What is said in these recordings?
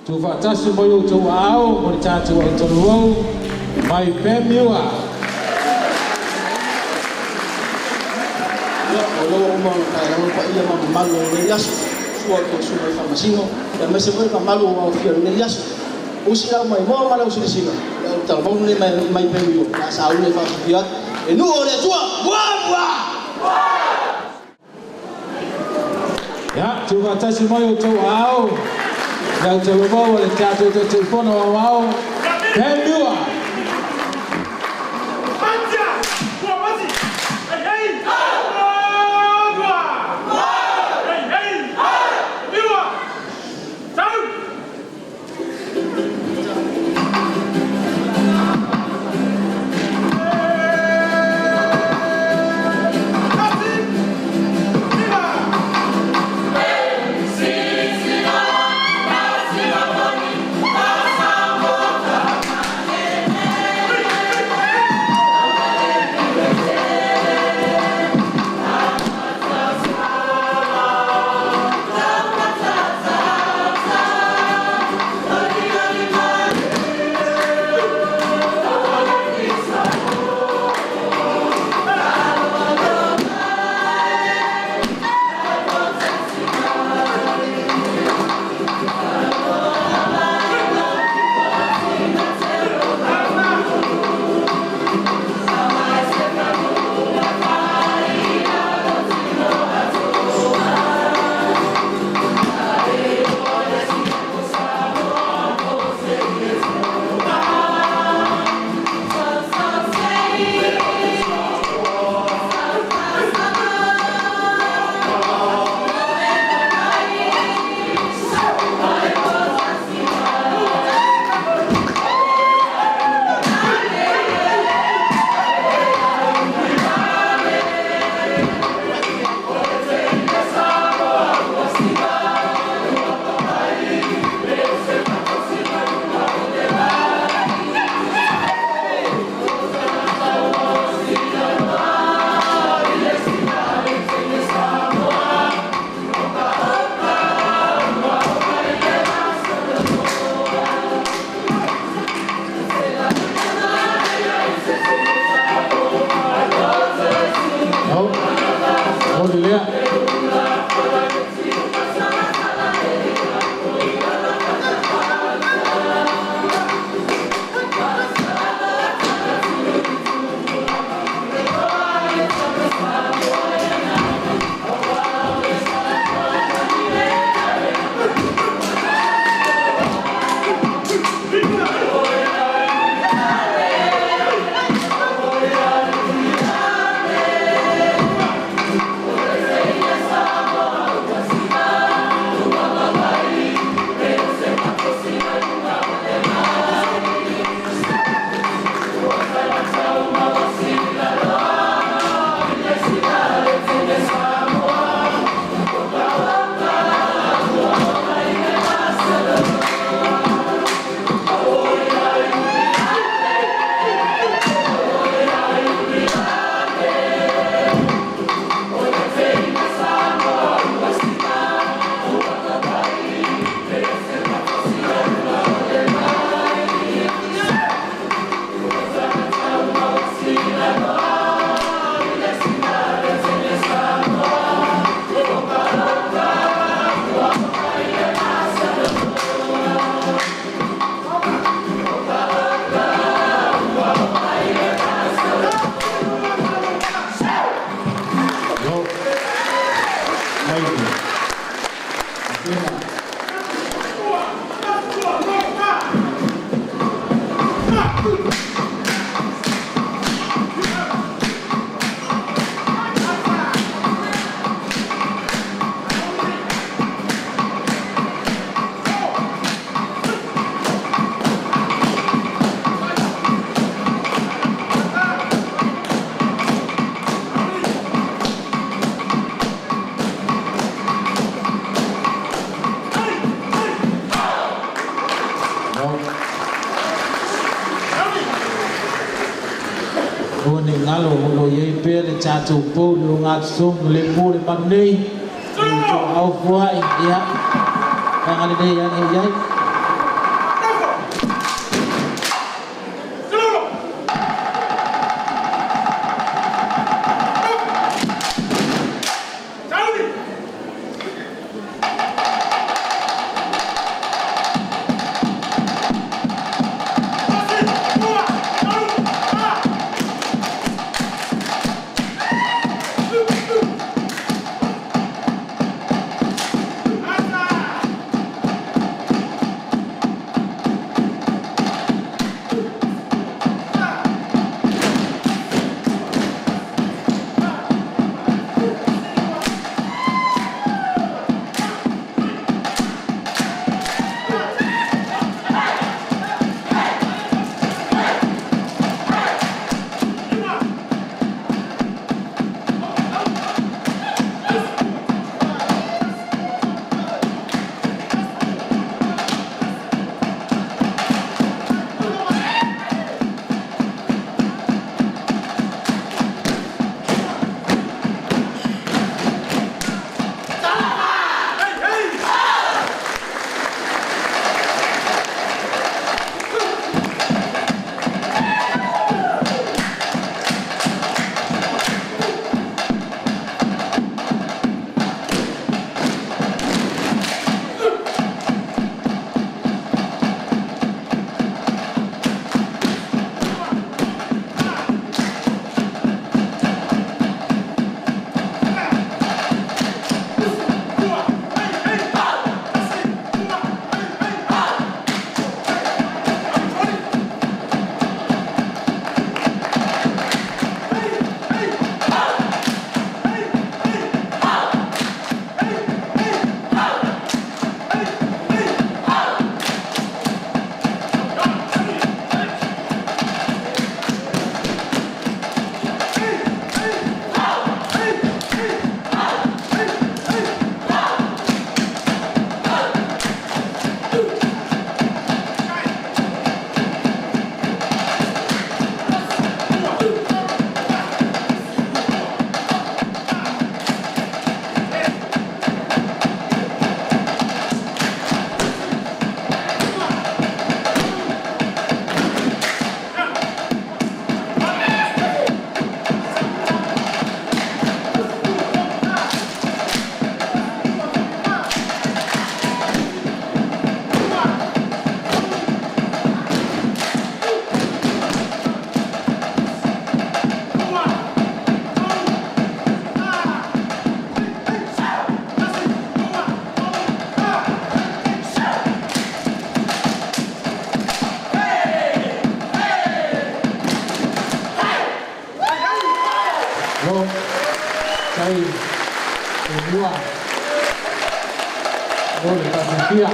Tuufaatasi mai outou aao mo le tatou autalavou mai Pemua. Ia, o lea ua uma ona paepaeulufanua le paia ma mamalu o lenei aso, susu a outou susuga i Faamasino, aemaise foi le mamalu ua aofia i lenei aso. Usi lau maimoa ma lau silasila, o le autalavou lenei mai Pemio, o le a sauni e faafiafia atu. Le nuu o le Atua, muamua! Ia, tuufaatasi mai outou aao, le autalavou a le tatou Taitaifono Aoao, Pemua. Au, moli lea. Yo. Mai. Yo. O ni ngalo o lo iai pea le tatou pou le ogatotonu le po le manu nei. E outou au fuai, ia, vaega lelei ane i ai. Lua. Lo le faafifia.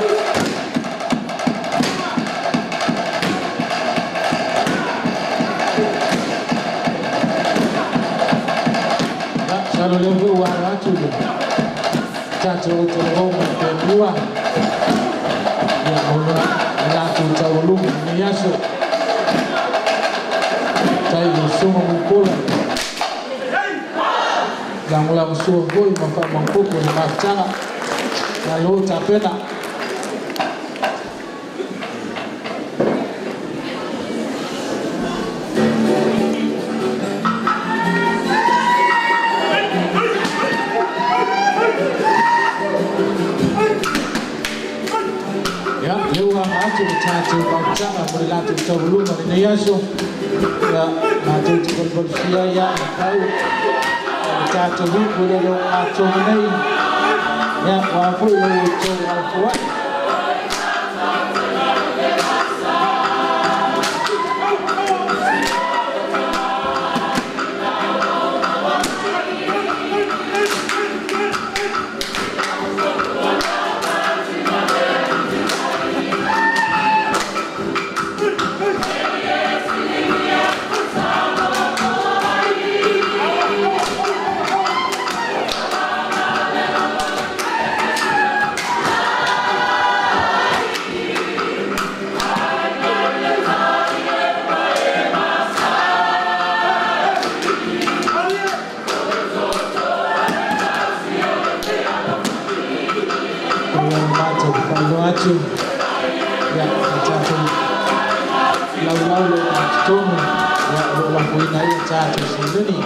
Ia, masalo lea foi ua alo atu le tatou talavou ma le Penua. Ia, mo le latou taualuga i lenei aso. Tai le susuga Mulipola, lagolagosua foi ma faamaopoopo i le mafutaga. Malo tapena. Ia, lea ua aga atu le tatou mafutaga mo le latou taualuga i lenei aso. Ia, matou te valuvalusia ai aa ma pau o le tatou ipu e le o atoa nei. Ia, aua foi lo outou alafua ai. Ua matou faailoa atu, ia, le tatou laulau o lo o totonu, ia, o lo o lafoina ai a tatou seleni.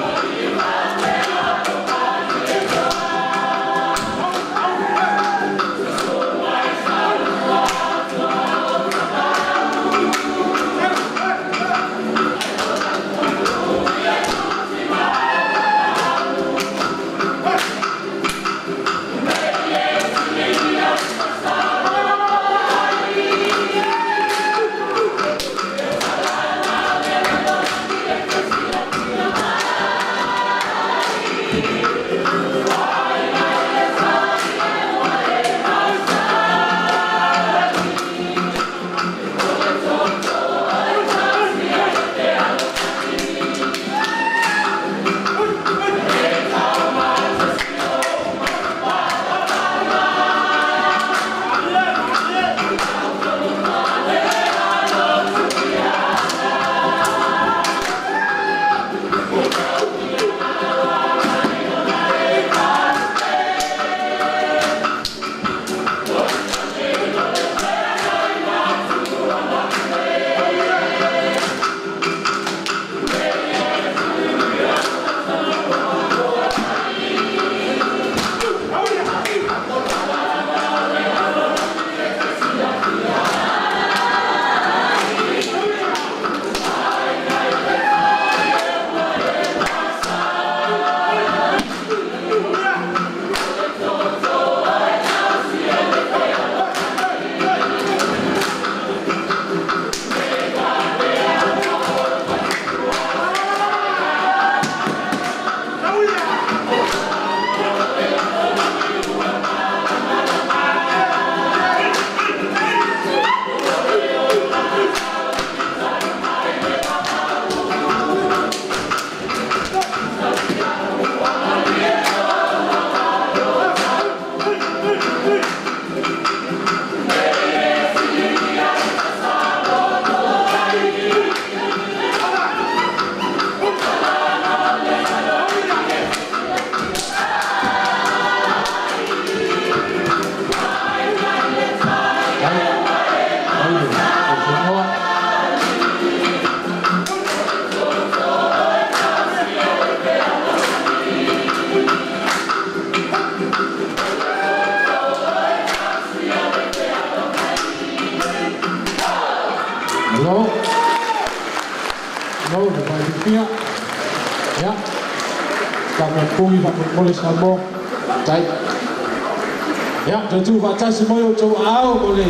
Malo. Malo le faafifia. Ia. Faamopogi faamolemole Samoa. Tai. Ia, toe tuu faatasi mai outou aao mo le